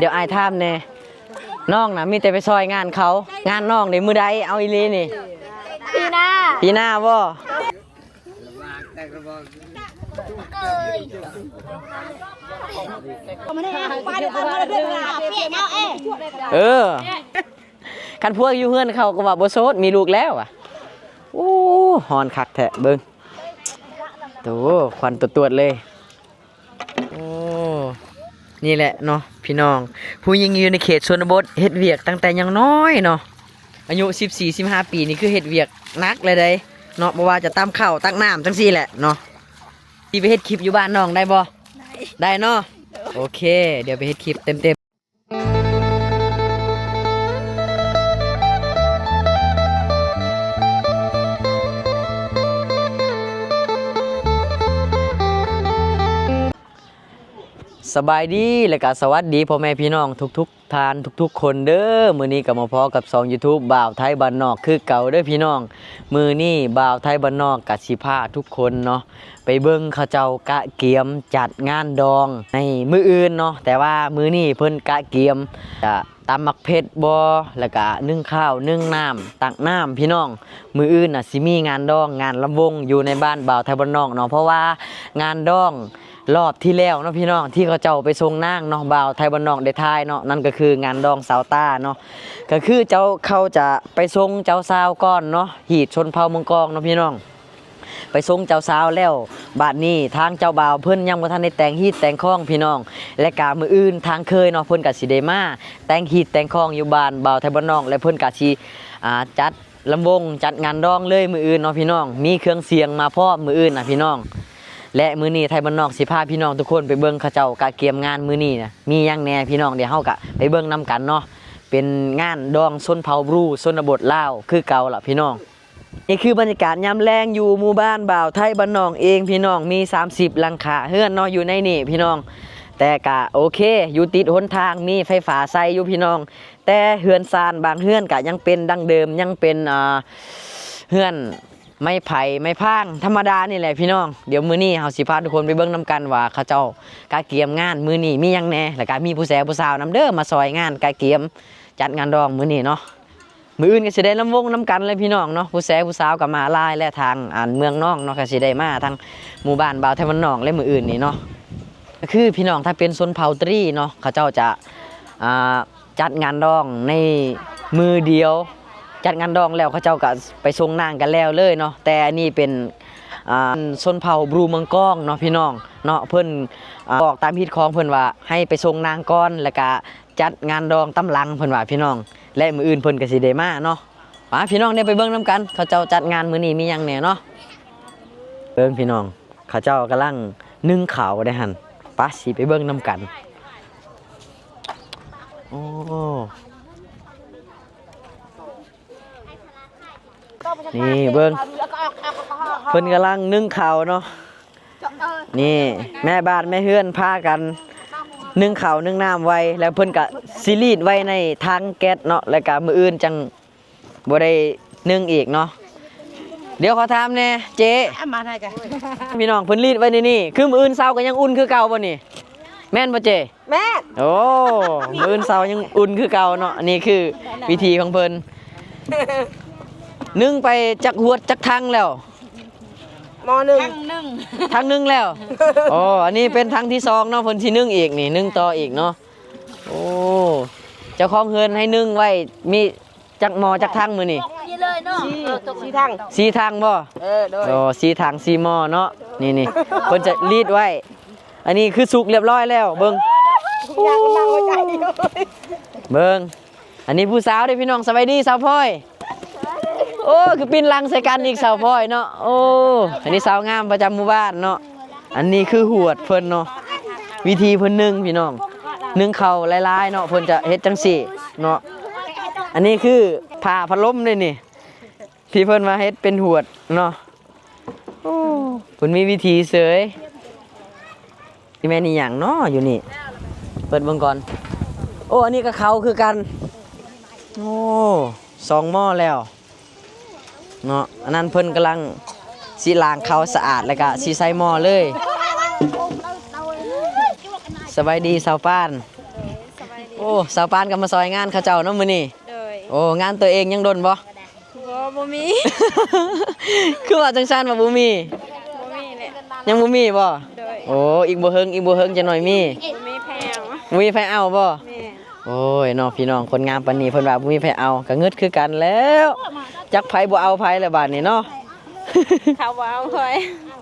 ດຽວອ້າຍຖາມແດ່ ນ້ອງນະມີແຕ່ໄປຊ່ອຍງານເຂົາ ງານນ້ອງເດມື້ໃດ? ເອົາອີ່ຫຼີນີ້ ປີໜ້າ ປີໜ້າບໍ່? ເອີ ຄັນພວກຢູ່ເຮືອນເຂົາກໍວ່າບໍ່ໂສດ ມີລູກແລ້ວອະ. ໂອ້ ຮ້ອນຄັກແທ້ ເບິ່ງ ໂຕ ຄວັນຕວດໆເລີຍ. ໂອ້ ນີ້ແຫຼະເນາະພີ່ນ້ອງ ຜູ້ຍິງຢູ່ໃນເຂດຊົນນະບົດ ເຮັດວຽກຕັ້ງແຕ່ຍັງນ້ອຍເນາະ ອາຍຸສິບສີ່ ສິບຫ້າປີນີ້ ຄືເຮັດວຽກໜັກແລ້ວໃດເນາະ ບໍ່ວ່າຈະຕຳເຂົ້າ ຕັກນ້ຳ ຈັ່ງຊີ້ແຫຼະເນາະ. ຊິໄປເຮັດຄລິບຢູ່ບ້ານນ້ອງໄດ້ບໍ່? ໄດ້ ໄດ້ເນາະ. ໂອເຄ ດຽວໄປເຮັດຄລິບເຕັມໆ. ສະບາຍດີ ແລະກະສະຫວັດດີພໍ່ແມ່ພີ່ນ້ອງທຸກໆທ່ານ ທຸກໆຄົນເດີ. ມື້ນີ້ກໍມາພໍ້ກັບຊ່ອງຢູທູບບ່າວໄທບ້ານນອກຄືເກົ່າເດີພີ່ນ້ອງ. ມື້ນີ້ບ່າວໄທບ້ານນອກກໍຊິພາທຸກຄົນເນາະ ໄປເບິ່ງເຂົາເຈົ້າກະກຽມຈັດງານດອງໃນມື້ອື່ນເນາະ ແຕ່ວ່າມື້ນີ້ເພິ່ນກະກຽມຈະຕຳໝາກເຜັດບໍ ແລ້ວກະໜຶ້ງເຂົ້າໜຶ້ງນ້ຳ ຕັກນ້ຳພີ່ນ້ອງ. ມື້ອື່ນນະຊິມີງານດອງ ງານລຳວົງຢູ່ໃນບ້ານບ່າວໄທບ້ານນອກເນາະ ເພາະວ່າງານດອງ ລອບທີ່ແລ້ວເນາະພີ່ນ້ອງ ທີ່ເຂົາເຈົ້າໄປສົ່ງນາງເນາະ ບ່າວໄທບ້ານນອກໄດ້ຖ່າຍເນາະ ນັ້ນກໍຄືງານດອງຊາວຕາເນາະ ກໍຄືເຈົ້າ ເຂົາຈະໄປສົ່ງເຈົ້າສາວກ່ອນເນາະ ຮີດຊົນເຜົ່າເມືອງກອງເນາະພີ່ນ້ອງ ໄປສົ່ງເຈົ້າສາວແລ້ວ ບາດນີ້ທາງເຈົ້າບ່າວເພິ່ນຍັງບໍ່ທັນໄດ້ແຕ່ງຮີດແຕ່ງຄອງພີ່ນ້ອງ ແລະກະມື້ອື່ນທາງເຄີຍເນາະ ເພິ່ນກະຊິໄດ້ມາແຕ່ງຮີດແຕ່ງຄອງຢູ່ບ້ານບ່າວໄທບ້ານນອກ ແລະເພິ່ນກະຊິ ອ່າ ຈັດ ລຳວົງຈັດງານດອງເລີຍມື້ອື່ນເນາະພີ່ນ້ອງ ມີເຄື່ອງສຽງມາພ້ອມມື້ອື່ນນະພີ່ນ້ອງ. ແລະມື້ນີ້ໄທບ້ານນອກຊິພາພີ່ນ້ອງທຸກຄົນໄປເບິ່ງເຂົາເຈົ້າກະກຽມງານມື້ນີ້ນະ ມີຫຍັງແດ່ພີ່ນ້ອງ ດຽວເຮົາກະໄປເບິ່ງນຳກັນເນາະ. ເປັນງານດອງຊົນເຜົ່າບຣູຊົນນະບົດລາວຄືເກົ່າລະພີ່ນ້ອງ. ນີ້ຄືບັນຍາກາດຍາມແລງຢູ່ໝູ່ບ້ານບ່າວໄທບ້ານນອກເອງພີ່ນ້ອງ ມີສາມສິບຫຼັງຄາເຮືອນເນາະ ຢູ່ໃນນີ້ພີ່ນ້ອງ ແຕ່ກະໂອເຄ ຢູ່ຕິດຫົນທາງ ມີໄຟຟ້າໃຊ້ຢູ່ພີ່ນ້ອງ. ແຕ່ເຮືອນຊານບາງເຮືອນກະຍັງເປັນດັ້ງເດີມ ຍັງເປັນ ອ່າ ເຮືອນໄມ້ໄຜ່ໄມ້ພາງທຳມະດານີ້ແຫຼະພີ່ນ້ອງ. ດຽວມື້ນີ້ເຮົາຊິພາທຸກຄົນໄປເບິ່ງນຳກັນວ່າເຂົາເຈົ້າກະກຽມງານມື້ນີ້ມີຫຍັງແດ່ ແລ້ວກະມີຜູ້ແຊຜູ້ສາວນຳເດີ ມາຊ່ອຍງານກະກຽມຈັດງານດອງມື້ນີ້ເນາະ. ມື້ອື່ນກະຊິໄດ້ລຳວົງນຳກັນແຫຼະພີ່ນ້ອງເນາະ ຜູ້ແຊຜູ້ສາວກະມາຫຼາຍແຫຼະ ທາງອັນເມືອງນອງເນາະ ກະຊິໄດ້ມາທາງໝູ່ບ້ານບ່າວໄທບ້ານນອກແຫຼະມື້ອື່ນນີ້ເນາະ. ກະຄືພີ່ນ້ອງ ຖ້າເປັນຊົນເຜົ່າຕະລີເນາະ ເຂົາເຈົ້າຈະ ອ່າ ຈັດງານດອງໃນມື້ດຽວ ຈັດງານດອງແລ້ວເຂົາເຈົ້າກະໄປສົ່ງນາງກັນແລ້ວເລີຍເນາະ. ແຕ່ອັນນີ້ເປັນ ອ່າ ຊົນເຜົ່າບຣູເມືອງກອງເນາະພີ່ນ້ອງເນາະ ເພິ່ນ ອ່າ ບອກຕາມຮີດຄອງເພິ່ນວ່າໃຫ້ໄປສົ່ງນາງກ່ອນ ແລ້ວກະຈັດງານດອງຕາມຫຼັງເພິ່ນວ່າພີ່ນ້ອງ ແລະມື້ອື່ນເພິ່ນກະຊິໄດ້ມາເນາະ. ມາພີ່ນ້ອງ ດຽວໄປເບິ່ງນຳກັນ ເຂົາເຈົ້າຈັດງານມື້ນີ້ມີຫຍັງແດ່ເນາະ. ເບິ່ງພີ່ນ້ອງ ເຂົາເຈົ້າກຳລັງໜຶ້ງເຂົ້າເດ້ຫັ້ນ ປະ ຊິໄປເບິ່ງນຳກັນ. ໂອ້ ນີ້ເບິ່ງ ເພິ່ນກຳລັງໜຶ້ງເຂົ້າເນາະ. ນີ້ແມ່ບ້ານແມ່ເຮືອນພາກັນໜຶ້ງເຂົ້າໜຶ້ງນ້ຳໄວ້ ແລ້ວເພິ່ນກະຊິລີດໄວ້ໃນຖັງແກັສເນາະ ແລ້ວກະມື້ອື່ນຈັ່ງ ບໍ່ໄດ້ໜຶ້ງອີກເນາະ. ດຽວຂໍຖາມແດ່ເຈ້ ມາໄດ້ກະ ພີ່ນ້ອງ ເພິ່ນລີດໄວ້ໃນນີ້ ຄືມື້ອື່ນເຊົ້າກະຍັງອຸ່ນຄືເກົ່າບໍ່ນີ້ ແມ່ນບໍ່ເຈ້? ແມ່ນ. ໂອ້ ມື້ອື່ນເຊົ້າຍັງອຸ່ນຄືເກົ່າເນາະ. ນີ້ຄືວິທີຂອງເພິ່ນ ໜຶ້ງໄປຈັກຫວດຈັກຖັງແລ້ວ? ໝໍ້ໜຶ່ງ ຖັງໜຶ່ງ ຖັງໜຶ່ງແລ້ວ. ໂອ້ ອັນນີ້ເປັນຖັງທີສອງເນາະ ເພິ່ນຊິໜຶ້ງອີກນີ້ ໜຶ້ງຕໍ່ອີກເນາະ. ໂອ້ ເຈົ້າຂອງເຮືອນໃຫ້ໜຶ້ງໄວ້ມີ ຈັກໝໍ້ຈັກຖັງມື້ນີ້? ນີ້ເລີຍເນາະ ສີ່ ເອີ ຕົກສີ່ຖັງ ສີ່ຖັງບໍ່? ເອີ ໂດຍ ໂອ້ ສີ່ຖັງສີ່ໝໍ້ເນາະ. ນີ້ໆ ເພິ່ນຈະລີດໄວ້ ອັນນີ້ຄືສຸກລຽບຮ້ອຍແລ້ວ ເບິ່ງ ຢາກນຳຫົວໃຈ ເບິ່ງ ອັນນີ້ຜູ້ສາວເດ້ພີ່ນ້ອງ. ສະບາຍດີສາວພອຍ. ໂອ້ ຄືປິ່ນຫຼັງໃສ່ກັນອີກສາວພອຍເນາະ. ໂອ້ ອັນນີ້ສາວງາມປະຈຳໝູ່ບ້ານເນາະ. ອັນນີ້ຄືຫວດເພິ່ນເນາະ ວິທີເພິ່ນໜຶ້ງພີ່ນ້ອງ ໜຶ້ງເຂົ້າຫຼາຍໆເນາະ ເພິ່ນຈະເຮັດຈັ່ງຊີ້ເນາະ. ອັນນີ້ຄືຜ້າພັດລົມເດ້ນີ້ ທີ່ເພິ່ນວ່າເຮັດເປັນຫວດເນາະ. ໂອ້ ເພິ່ນມີວິທີເສີຍ. ຊິແມ່ນອີ່ຫຍັງເນາະຢູ່ນີ້ ເປີດເບິ່ງກ່ອນ. ໂອ້ ອັນນີ້ກໍເຂົ້າຄືກັນ. ໂອ້ ສອງໝໍ້ແລ້ວ ເນາະ. ອັນນັ້ນເພິ່ນກຳລັງຊິລ້າງເຂົ້າສະອາດ ແລ້ວກະຊິໃສ່ໝໍ້ເລີຍ. ສະບາຍດີສາວປານ. ສະບາຍດີ ໂອ້ ສາວປານກໍມາຊ່ອຍງານເຂົາເຈົ້າເນາະມື້ນີ້. ໂດຍ. ໂອ້ ງານຕົວເອງຍັງດົນບໍ່? ບໍ່ ບໍ່ມີ. ຄືວ່າຈັ່ງຊັ້ນວ່າບໍ່ມີ? ບໍ່ມີແຫຼະ. ຍັງບໍ່ມີບໍ່? ໂດຍ. ໂອ້ ອີກບໍ່ເຫິງ ອີກບໍ່ເຫິງ ຈັກໜ້ອຍມີ. ບໍ່ມີໃຜເອົາ. ບໍ່ມີໃຜເອົາບໍ່? ແມ່ນ. ໂອ້ຍເນາະ ພີ່ນ້ອງ ຄົນງາມປານນີ້ ເພິ່ນວ່າບໍ່ມີໃຜເອົາ ກໍງຶດຄືກັນແລ້ວ. ຈັກໃຜບໍ່ເອົາໃຜແລ້ວບາດນີ້ເນາະ. ເຂົາບໍ່ເອົາຂ້ອຍ.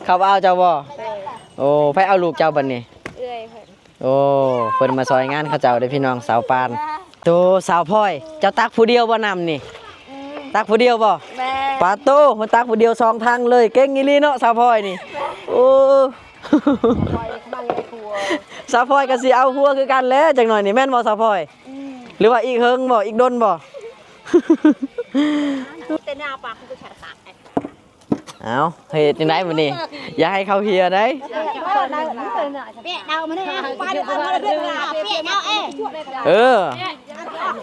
ເຂົາບໍ່ເອົາເຈົ້າບໍ່? ໂດຍ. ໂອ້ ໃຜເອົາລູກເຈົ້າບາດນີ້? ເອື້ອຍເພິ່ນ. ໂອ້ ເພິ່ນມາຊ່ອຍງານເຂົາເຈົ້າເດ້ພີ່ນ້ອງ ສາວປານ. ໂຕ ສາວພອຍ ເຈົ້າຕັກຜູ້ດຽວບໍ່ນ້ຳນີ້? ອືມ ຕັກຜູ້ດຽວບໍ່? ແມ່ນ. ປາໂຕ ເພິ່ນຕັກຜູ້ດຽວສອງຖັງເລີຍ ເກັ່ງອີ່ຫຼີເນາະ ສາວພອຍນີ້. ໂອ້ ສາວພອຍກໍຊິເອົາຜົວຄືກັນແຫຼະ ຈັກໜ້ອຍນີ້ ແມ່ນບໍ່ສາວພອຍ? ອືມ. ຫຼືວ່າອີກເຫິງບໍ່ ອີກດົນບໍ່? ແຕ່ໜ້າປາກຄືແຂນຕາຍ. ເອົ້າ ເຮັດຈັ່ງໃດມື້ນີ້ ຢ່າໃຫ້ເຂົາເຫ່ຍໃດ. ເອີ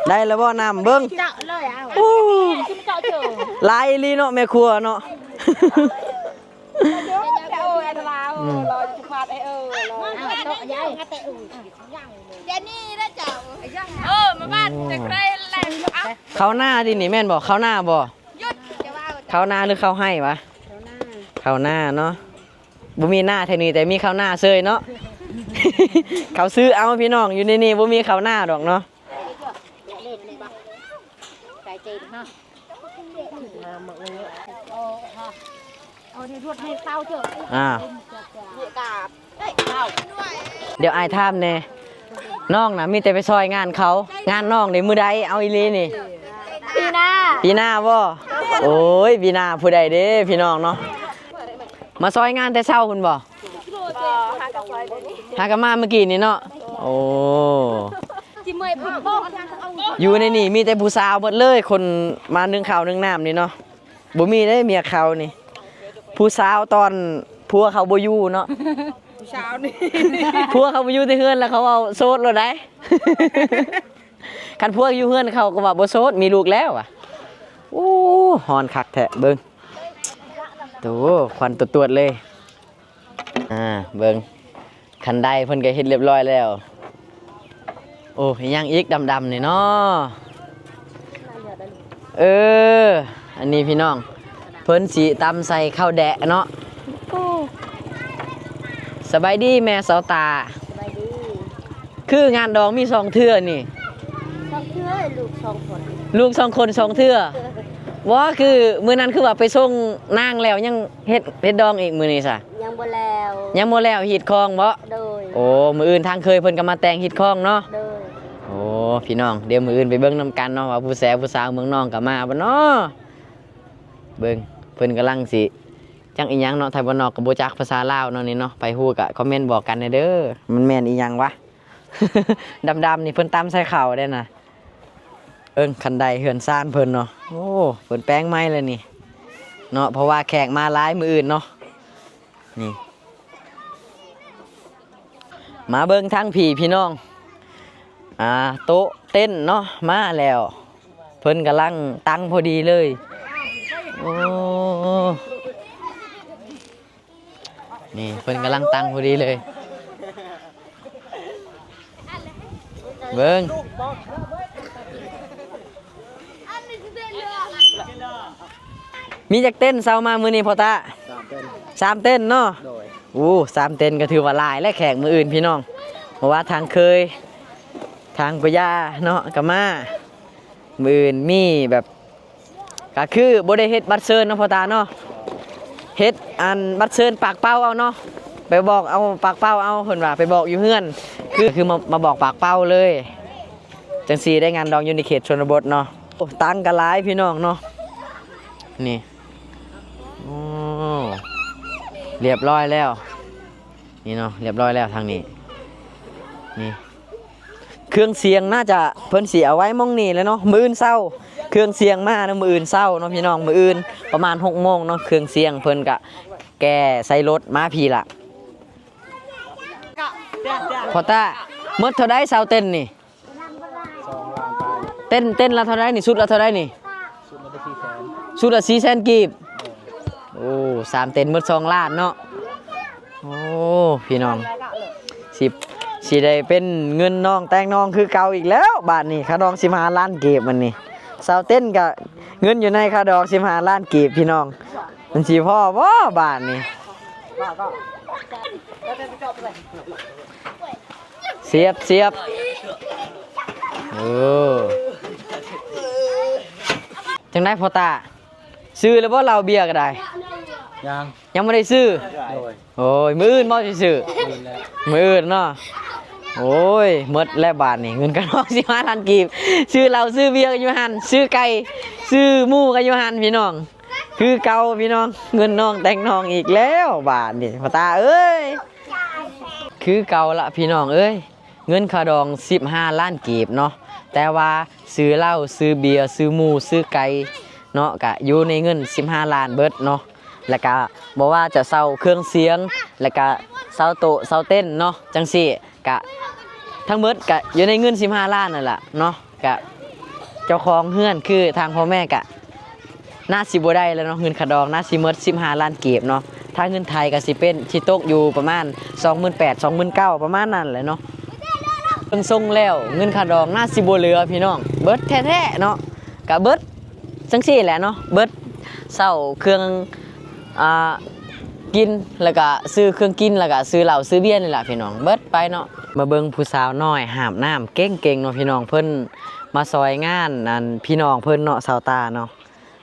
ໄດ້ແລ້ວບໍ່ນ້ຳ ເບິ່ງ. ໂອ້ ຫຼາຍອີ່ຫຼີເນາະ ແມ່ຄົວເນາະ. ອືມ ເອີ ມາບ້ານຈະໃຄ່ແລ້ວ. ເຂົ້ານາຕິນີ້ ແມ່ນບໍ່? ເຂົ້ານາບໍ່? ເຂົ້ານາ ຫຼື ເຂົ້າໄຮ່ວະ? ເຂົ້ານາ ເຂົ້ານາເນາະ. ບໍ່ມີນາແຖວນີ້ ແຕ່ມີເຂົ້ານາເຊີຍເນາະ. ເຂົາຊື້ເອົາພີ່ນ້ອງ ຢູ່ໃນນີ້ບໍ່ມີເຂົ້ານາດອກເນາະ. ອ່າ ດຽວອ້າຍຖາມແດ່ ນ້ອງນະມີແຕ່ໄປຊ່ອຍງານເຂົາ ງານນ້ອງເດມື້ໃດ? ເອົາອີ່ຫຼີນີ້ ປີໜ້າ. ປີໜ້າບໍ່? ໂອ້ຍ ປີໜ້າຜູ້ໃດເດພີ່ນ້ອງເນາະ. ມາຊ່ອຍງານແຕ່ເຊົ້າພຸ້ນບໍ່? ບໍ່ ຫາກໍຊ່ອຍດຽວນີ້ ຫາກໍມາມື້ກີ້ນີ້ເນາະ. ໂອ້ ຊິເມື່ອຍພຸ້ນບໍ່? ຢູ່ໃນນີ້ມີແຕ່ຜູ້ສາວໝົດເລີຍ ຄົນມາໜຶ້ງເຂົ້າໜຶ້ງນ້ຳນີ້ເນາະ. ບໍ່ມີເດ້ເມຍເຂົານີ້ ຜູ້ສາວຕອນຜົວເຂົາບໍ່ຢູ່ເນາະ. ຜູ້ສາວນີ້ ຜົວເຂົາບໍ່ຢູ່ໃນເຮືອນ ແລ້ວເຂົາເວົ້າໂສດໂລດໃດ໋. ຄັນພວກຢູ່ເຮືອນເຂົາກໍວ່າບໍ່ໂສດ ມີລູກແລ້ວວ່າ. ໂອ້ ຮ້ອນຄັກແທ້ ເບິ່ງ ໂຕ ຄວັນຕວດໆເລີຍ. ອ່າ ເບິ່ງ ຄັນໄດເພິ່ນກໍເຮັດລຽບຮ້ອຍແລ້ວ. ໂອ້ ອີຫຍັງອີກດຳໆນີ້ເນາະ? ເອີ ອັນນີ້ພີ່ນ້ອງ ເພິ່ນຊິຕຳໃສ່ເຂົ້າແດະເນາະ. ໂອ້ ສະບາຍດີແມ່ສາວຕາ. ສະບາຍດີ. ຄືງານດອງມີສອງເທື່ອນີ້? ສອງເທື່ອ ລູກສອງຄົນ ລູກສອງຄົນສອງເທື່ອ. ບໍ່ ຄືມື້ນັ້ນຄືວ່າໄປສົ່ງນາງແລ້ວ ຍັງເຮັດ ເຮັດດອງອີກມື້ນີ້ຊະ? ຍັງບໍ່ແລ້ວ. ຍັງບໍ່ແລ້ວ ຮີດຄອງບໍ? ໂດຍ. ໂອ້ ມື້ອື່ນທາງເຄີຍເພິ່ນກໍມາແຕ່ງຮີດຄອງເນາະ. ໂດຍ. ໂອ້ ພີ່ນ້ອງ ດຽວມື້ອື່ນໄປເບິ່ງນຳກັນເນາະ ວ່າຜູ້ແສຜູ້ສາວເມືອງນອງກໍມາບໍ່ເນາະ. ເບິ່ງ ເພິ່ນກຳລັງຊິ ຈັກອີຫຍັງເນາະ ໄທບ້ານນອກກໍບໍ່ຈັກພາສາລາວເນາະນີ້ເນາະ. ໃຜຮູ້ກໍຄອມເມັນບອກກັນແດ່ເດີ. ມັນແມ່ນອີຫຍັງວະ? ດຳໆນີ້ເພິ່ນຕຳໃສ່ເຂົ້າເດ້ນະ. ເອີງ ຄັນໄດເຮືອນຊານເພິ່ນເນາະ. ໂອ້ ເພິ່ນແປງໃໝ່ແລ້ວນີ້ເນາະ ເພາະວ່າແຂກມາຫຼາຍມື້ອື່ນເນາະ. ນີ້ ມາເບິ່ງທາງພີ້ພີ່ນ້ອງ ອ່າ ໂຕະເຕັນເນາະ ມາແລ້ວ ເພິ່ນກຳລັງຕັ້ງພໍດີເລີຍ. ໂອ້ ນີ້ເພິ່ນກຳລັງຕັ້ງພໍດີເລີຍ. ເບິ່ງ ມີຈັກເຕັນເຊົ່າມາມື້ນີ້ພໍ່ຕາ? ສາມເຕັນ. ສາມເຕັນເນາະ? ໂດຍ. ໂອ້ ສາມເຕັນກໍຖືວ່າຫຼາຍແລ້ວແຂກມື້ອື່ນພີ່ນ້ອງ. ເພາະວ່າທາງເຄີຍ ທາງພໍ່ຍ່າເນາະ ກໍມາ. ມື້ອື່ນມີແບບ ກໍຄືບໍ່ໄດ້ເຮັດບັດເຊີນເນາະພໍ່ຕາເນາະ, ເຮັດອັນບັດເຊີນປາກເປົ້າເອົາເນາະ, ໄປບອກເອົາປາກເປົ້າເອົາ ເພິ່ນວ່າໄປບອກຢູ່ເຮືອນ ຄື ຄືມາ ມາບອກປາກເປົ້າເລີຍ. ຈັ່ງຊີ້ໄດ້ງານດອງຢູ່ໃນເຂດຊົນນະບົດເນາະ. ໂອ້ ຕັງກໍຫຼາຍພີ່ນ້ອງເນາະ. ນີ້ ໂອ້ ລຽບຮ້ອຍແລ້ວ. ນີ້ເນາະ ລຽບຮ້ອຍແລ້ວທາງນີ້. ນີ້ ເຄື່ອງສຽງໜ້າຈະເພິ່ນຊິເອົາໄວ້ໝ່ອງນີ້ແຫຼະເນາະ ມື້ອື່ນເຊົ້າ. ເຄື່ອງສຽງມາເນາະ ມື້ອື່ນເຊົ້າເນາະພີ່ນ້ອງ. ມື້ອື່ນປະມານຫົກໂມງເນາະ ເຄື່ອງສຽງເພິ່ນກະແກ່ໃສ່ລົດມາພີ້ລະ. ພໍ່ຕາ ໝົດເທົ່າໃດເຊົາເຕັນນີ້? ສອງລ້ານປາຍ. ເຕັນ ເຕັນລະເທົ່າໃດນີ້? ຊຸດລະເທົ່າໃດນີ້? ຊຸດລະໄດ້ສີ່ແສນ. ຊຸດລະສີ່ແສນກີບ. ໂອ້ ສາມເຕັນໝົດສອງລ້ານເນາະ. ໂອ້ ພີ່ນ້ອງ ຊິ ຊິໄດ້ເປັນເງິນນ້ອງແຕ່ງນ້ອງຄືເກົ່າອີກແລ້ວບາດນີ້. ຄ່າດອງສິບຫ້າລ້ານກີບ ມັນນີ້ ສາວເຕັ້ນກະເງິນຢູ່ໃນຄ່າດອງສິບຫ້າລ້ານກີບ ພີ່ນ້ອງ ມັນຊິພໍບໍ່ບາດນີ້? ສຽບ ສຽບ ເອີ ຈັ່ງໃດພໍ່ຕາ? ຊື້ແລ້ວບໍ່ ເຫຼົ້າເບຍກໍໄດ້? ຍັງ ຍັງບໍ່ໄດ້ຊື້. ໂດຍ ໂອ້ຍ ມື້ອື່ນບໍ່ຊິຊື້? ມື້ອື່ນແຫຼະ ມື້ອື່ນເນາະ. ໂອ້ຍ ໝົດແລ້ວບາດນີ້ ເງິນກະນອກສິບຫ້າລ້ານກີບ ຊື້ເຫຼົ້າຊື້ເບຍກໍຢູ່ຫັ້ນ ຊື້ໄກ່ຊື້ໝູກໍຢູ່ຫັ້ນ ພີ່ນ້ອງ ຄືເກົ່າພີ່ນ້ອງ. ເງິນນ້ອງແຕ່ງນ້ອງອີກແລ້ວບາດນີ້ ພໍ່ຕາເອີຍ. ຄືເກົ່າລະພີ່ນ້ອງເອີຍ ເງິນຄ່າດອງສິບຫ້າລ້ານກີບເນາະ ແຕ່ວ່າຊື້ເຫຼົ້າຊື້ເບຍຊື້ໝູຊື້ໄກ່ເນາະ ກະຢູ່ໃນເງິນສິບຫ້າລ້ານເບິດເນາະ. ແລ້ວກະບໍ່ວ່າຈະເຊົ່າເຄື່ອງສຽງ ແລ້ວກະເຊົ່າໂຕະເຊົ່າເຕັນເນາະ ຈັ່ງຊີ້ ກະທັງເບິດກະຢູ່ໃນເງິນສິບຫ້າລ້ານນັ້ນລະເນາະ. ກະເຈົ້າຂອງເຮືອນຄືທາງພໍ່ແມ່ກະໜ້າຊິບໍ່ໄດ້ແລ້ວເນາະ ເງິນຄ່າດອງໜ້າຊິໝົດສິບຫ້າລ້ານກີບເນາະ. ຖ້າເງິນໄທກະຊິເປັນ ຊິຕົກຢູ່ປະມານສອງໝື່ນແປດ ສອງໝື່ນເກົ້າ ປະມານນັ້ນແຫຼະເນາະ. ເບິ່ງຊົງແລ້ວເງິນຄ່າດອງໜ້າຊິບໍ່ເຫຼືອພີ່ນ້ອງ ເບິດແທ້ໆເນາະ. ກະເບິດຈັ່ງຊີ້ແຫຼະເນາະ ເບິດເຊົ່າເຄື່ອງ ອ່າ ກິນ ແລ້ວກະຊື້ເຄື່ອງກິນ ແລ້ວກະຊື້ເຫຼົ້າຊື້ເບຍນີ້ລະພີ່ນ້ອງ ເບິດໄປເນາະ. ມາເບິ່ງຜູ້ສາວນ້ອຍຫາບນ້ຳເກັ່ງໆເນາະພີ່ນ້ອງ ເພິ່ນມາຊ່ອຍງານ ອັນ ພີ່ນ້ອງເພິ່ນເນາະ ສາວຕາເນາະ.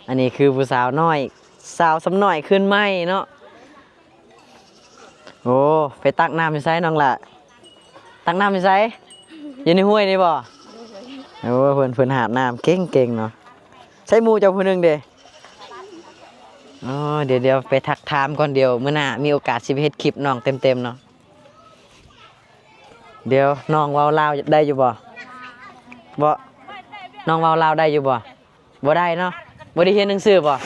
ອັນນີ້ຄືຜູ້ສາວນ້ອຍ ສາວຊຳນ້ອຍຂຶ້ນໃໝ່ເນາະ. ໂອ້ ໄປຕັກນ້ຳຢູ່ໃສນ້ອງຫຼ້າ? ຕັກນ້ຳຢູ່ໃສ? ຢູ່ໃນຫ້ວຍນີ້ບໍ່? ໂອ້ ເພິ່ນ ເພິ່ນຫາບນ້ຳເກັ່ງໆເນາະ. ໃສໝູ່ເຈົ້າຜູ້ໜຶ່ງເດ? ອໍ ດຽວ ດຽວໄປທັກຖາມກ່ອນ ດຽວມື້ໜ້າມີໂອກາດຊິໄປເຮັດຄລິບນ້ອງເຕັມໆເນາະ. ດຽວນ້ອງເວົ້າລາວໄດ້ຢູ່ບໍ່? ບໍ່ ນ້ອງເວົ້າລາວໄດ້ຢູ່ບໍ່? ບໍ່ໄດ້ເນາະ. ບໍ່ໄດ້ຮຽນໜັງສືບໍ່?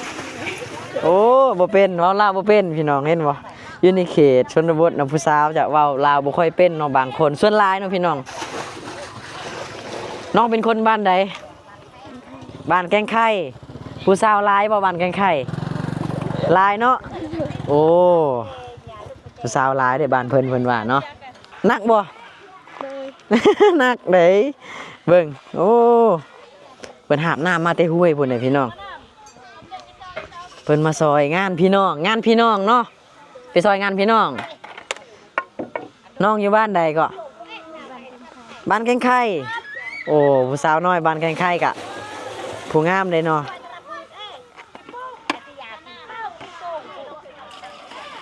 ໂອ້ ບໍ່ເປັນ ເວົ້າລາວບໍ່ເປັນ ພີ່ນ້ອງເຫັນບໍ່? ຢູ່ໃນເຂດຊົນນະບົດນະ ຜູ້ສາວຈະເວົ້າລາວບໍ່ຄ່ອຍເປັນເນາະ ບາງຄົນ ສ່ວນຫຼາຍເນາະ ພີ່ນ້ອງ. ນ້ອງເປັນຄົນບ້ານໃດ? ບ້ານແກ້ງໄຂ່. ຜູ້ສາວຫຼາຍບໍ່ບ້ານແກ້ງໄຂ່? ຫຼາຍເນາະ. ໂອ້ ຜູ້ສາວຫຼາຍເດ້ບ້ານເພິ່ນ ເພິ່ນວ່າເນາະ. ໜັກບໍ່? ໂດຍ ໜັກເດ້. ເບິ່ງ ໂອ້ ເພິ່ນຫາບນ້ຳມາແຕ່ຫ້ວຍພຸ້ນເດ້ພີ່ນ້ອງ. ເພິ່ນມາຊ່ອຍງານພີ່ນ້ອງ ງານພີ່ນ້ອງເນາະ ໄປຊ່ອຍງານພີ່ນ້ອງ. ນ້ອງຢູ່ບ້ານໃດເກາະ? ບ້ານແກ້ງໄຂ່. ໂອ້ ຜູ້ສາວນ້ອຍບ້ານແກ້ງໄຂ່ກະຜູ້ງາມເດ້ເນາະ.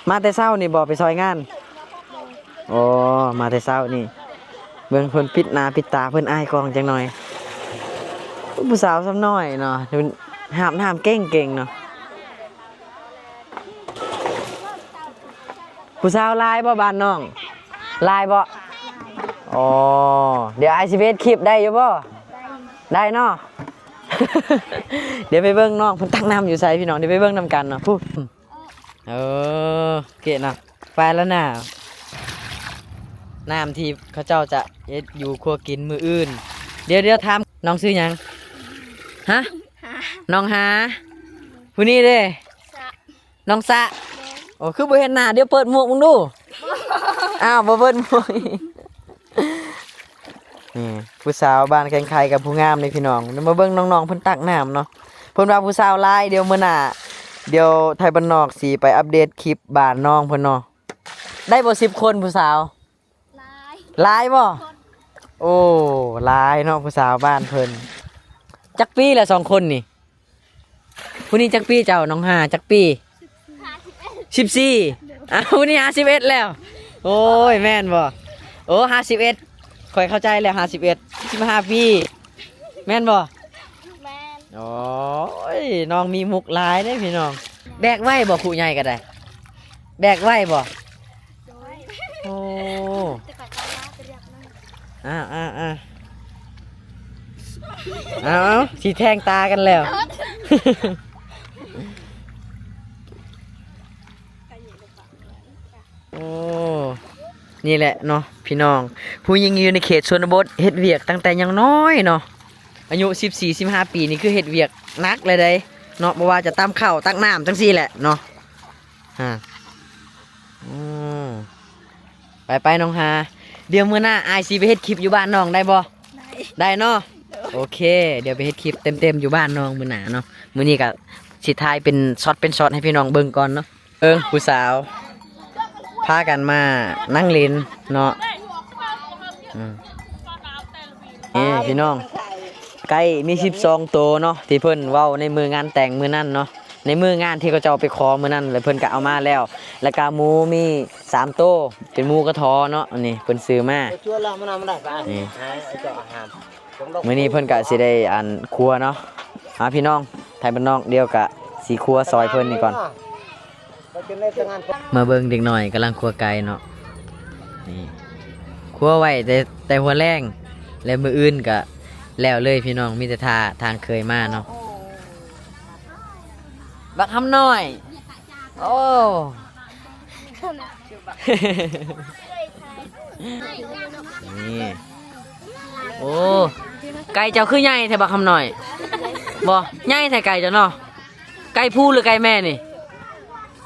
ມາແຕ່ເຊົ້ານີ້ບໍ່ໄປຊ່ອຍງານ? ໂອ້ ມາແຕ່ເຊົ້ານີ້. ເບິ່ງເພິ່ນປິດໜ້າປິດຕາ ເພິ່ນອາຍກ້ອງຈັກໜ້ອຍ. ຜູ້ສາວຊຳນ້ອຍເນາະ ຫາບນ້ຳເກັ່ງໆເນາະ. ຜູ້ສາວຫຼາຍບໍ່ບ້ານນ້ອງ? ຫຼາຍບໍ່? ອໍ ດຽວອ້າຍຊິໄປເຮັດຄລິບ ໄດ້ຢູ່ບໍ່? ໄດ້ເນາະ. ດຽວໄປເບິ່ງນ້ອງເພິ່ນຕັກນ້ຳຢູ່ໃສພີ່ນ້ອງ ດຽວໄປເບິ່ງນຳກັນເນາະ. ຜູ້ ເອີ ເກະເນາະ ໄປແລ້ວນະ. ນ້ຳທີ່ເຂົາເຈົ້າຈະເຮັດຢູ່ຄົວກິນມື້ອື່ນ. ດຽວ ດຽວຖາມ ນ້ອງຊື່ຫຍັງ? ຮະ? ນ້ອງຫາ. ຜູ້ນີ້ເດ້? ສະ. ນ້ອງສະ. ໂອ້ ຄືບໍ່ເຫັນໜ້າ? ດຽວເປີດໝວກເບິ່ງດູ. ອ້າວ ບໍ່ເປີດໝວກອີກ. ນີ້ ຜູ້ສາວບ້ານແກ້ງໄຂ່ກັບຜູ້ງາມນີ້ພີ່ນ້ອງ. ມາເບິ່ງນ້ອງໆເພິ່ນຕັກນ້ຳເນາະ. ເພິ່ນວ່າຜູ້ສາວຫຼາຍ ດຽວມື້ໜ້າ ດຽວໄທບ້ານນອກຊິໄປອັບເດດຄລິບບ້ານນ້ອງເພິ່ນເນາະ. ໄດ້ບໍ່ສິບຄົນຜູ້ສາວ? ຫຼາຍ. ຫຼາຍບໍ່? ໂອ້ ຫຼາຍເນາະ ຜູ້ສາວບ້ານເພິ່ນ. ຈັກປີລະສອງຄົນນີ້? ຜູ້ນີ້ຈັກປີເຈົ້າ? ນ້ອງຫາຈັກປີ? ສິບສີ່. ອ້າວ ຜູ້ນີ້ຫ້າສິບເອັດແລ້ວ. ໂອ້ຍ ແມ່ນບໍ່? ໂອ້ ຫ້າສິບເອັດ ຂ້ອຍເຂົ້າໃຈແລ້ວ ຫ້າສິບເອັດ ສິບຫ້າປີ ແມ່ນບໍ່? ແມ່ນ. ໂອ້ຍ ນ້ອງມີມຸກຫຼາຍເດ້ພີ່ນ້ອງ. ແບກໄຫວບໍ່? ຜູ້ໃຫຍ່ກໍໄດ້ ແບກໄຫວບໍ່? ໂດຍ. ໂອ້ ອ້າວໆໆ ເອົາໆ ຊິແທງຕາກັນແລ້ວ. ໂອ້ ນີ້ແຫຼະເນາະພີ່ນ້ອງ ຜູ້ຍິງຢູ່ໃນເຂດຊົນນະບົດເຮັດວຽກຕັ້ງແຕ່ຍັງນ້ອຍເນາະ. ອາຍຸສິບສີ່ ສິບຫ້າປີນີ້ຄືເຮັດວຽກໜັກເລີຍເດ້ເນາະ ບໍ່ວ່າຈະຕຳເຂົ້າ ຕັກນ້ຳ ຈັ່ງຊີ້ແຫຼະເນາະ. ອາ ອືມ ໄປໆ ນ້ອງຫາ. ດຽວມື້ໜ້າອ້າຍຊິໄປເຮັດຄລິບຢູ່ບ້ານນ້ອງໄດ້ບໍ່? ໄດ້ ໄດ້ເນາະ. ໂອເຄ ດຽວໄປເຮັດຄລິບເຕັມໆຢູ່ບ້ານນ້ອງມື້ໜ້າເນາະ. ມື້ນີ້ກໍຊິຖ່າຍເປັນຊັອດເປັນຊັອດໃຫ້ພີ່ນ້ອງເບິ່ງກ່ອນເນາະ. ເອີ ຜູ້ສາວພາກັນມານັ່ງຫຼິ້ນເນາະ. ອືມ ນີ້ພີ່ນ້ອງ ໄກ່ມີສິບສອງໂຕເນາະ ທີ່ເພິ່ນເວົ້າໃນມື້ງານແຕ່ງມື້ນັ້ນເນາະ. ໃນມື້ງານທີ່ເຂົາເຈົ້າໄປຂໍມື້ນັ້ນ ແລ້ວເພິ່ນກໍເອົາມາແລ້ວ. ແລ້ວກໍໝູມີສາມໂຕ ເປັນໝູກະທໍເນາະ. ອັນນີ້ເພິ່ນຊື້ມາ. ນີ້ ມື້ນີ້ເພິ່ນກະຊິໄດ້ອັນຄົວເນາະ. ອ່າ ພີ່ນ້ອງໄທບ້ານນອກ ດຽວກະຊິຄົວຊອຍເພິ່ນນີ້ກ່ອນ. ມາເບິ່ງເດັກນ້ອຍກຳລັງຄົວໄກ່ເນາະ. ນີ້ ຄົວໄວ້ແຕ່ ແຕ່ຫົວແລງ ແລະ ມື້ອື່ນກະແລ້ວເລີຍພີ່ນ້ອງ. ມີແຕ່ຖ້າທາງເຄີຍມາເນາະ. ບັກຄຳນ້ອຍ ໂອ້ ນີ້ ໂອ້ ໄກ່ເຈົ້າຄືໃຫຍ່ແທ້ບັກຄຳນ້ອຍ? ບໍ່ ໃຫຍ່ແທ້ໄກ່ເຈົ້າເນາະ. ໄກ່ຜູ້ຫຼືໄກ່ແມ່ນີ້?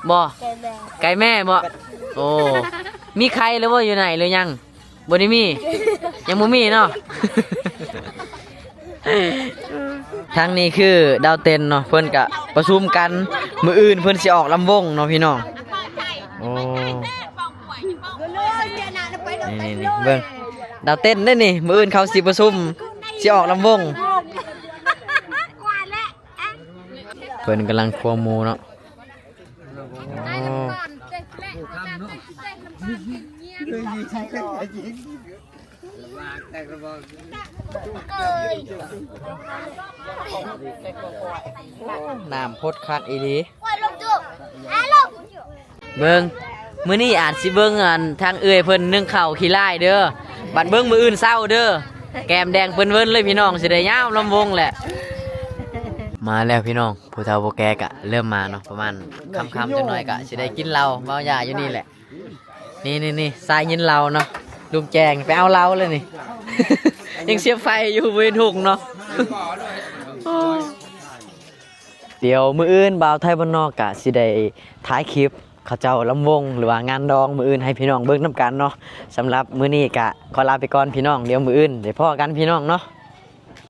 ບໍ່ ໄກ່ແມ່ ໄກ່ແມ່ບໍ່? ໂອ້ ມີໄຂ່ແລ້ວບໍ່ ຢູ່ໃນຫຼືຍັງ? ບໍ່ໄດ້ມີ ຍັງບໍ່ມີເນາະ. ທາງນີ້ຄືດາວເຕັນເນາະ ເພິ່ນກະປະຊຸມກັນ ມື້ອື່ນເພິ່ນຊິອອກລຳວົງເນາະພີ່ນ້ອງ. ໂອ້ ນີ້ໆໆ ເບິ່ງ ດາວເຕັນເດ້ນີ້ ມື້ອື່ນເຂົາຊິປະຊຸມ ຊິອອກລຳວົງ. ເພິ່ນກຳລັງຄົວໝູເນາະ. ໂອ້ ນ້ຳພົດຄັກອີ່ຫຼີ. ເບິ່ງ ມື້ນີ້ອາດຊິເບິ່ງອັນທາງເອື້ອຍເພິ່ນໜຶ້ງເຂົ້າຂີ້ລ້າຍເດີ ບັດເບິ່ງມື້ອື່ນເຊົ້າເດີ ແກ້ມແດງເປີ້ນເວີນເລີຍພີ່ນ້ອງ. ຊິໄດ້ຍາວລຳວົງແຫຼະ. ມາແລ້ວພີ່ນ້ອງ ຜູ້ເຖົ້າຜູ້ແກ່ກະເລີ່ມມາເນາະ. ປະມານຄ່ຳໆຈັກໜ້ອຍກະຊິໄດ້ກິນເຫຼົ້າເມົາຢາຢູ່ນີ້ແຫຼະ. ນີ້ໆໆ ສາຍຍິນເຫຼົ້າເນາະ ລຸງແຈງໄປເອົາເຫຼົ້າແລ້ວນີ້. ຍັງສຽບໄຟຢູ່ ບໍ່ເຫັນຫຸງເນາະ. ດຽວມື້ອື່ນບ່າວໄທບ້ານນອກກະຊິໄດ້ຖ່າຍຄລິບເຂົາເຈົ້າລຳວົງ ຫຼືວ່າງານດອງມື້ອື່ນໃຫ້ພີ່ນ້ອງເບິ່ງນຳກັນເນາະ. ສຳລັບມື້ນີ້ກະຂໍລາໄປກ່ອນພີ່ນ້ອງ ດຽວມື້ອື່ນໄດ້ພໍ້ກັນພີ່ນ້ອງເນາະ.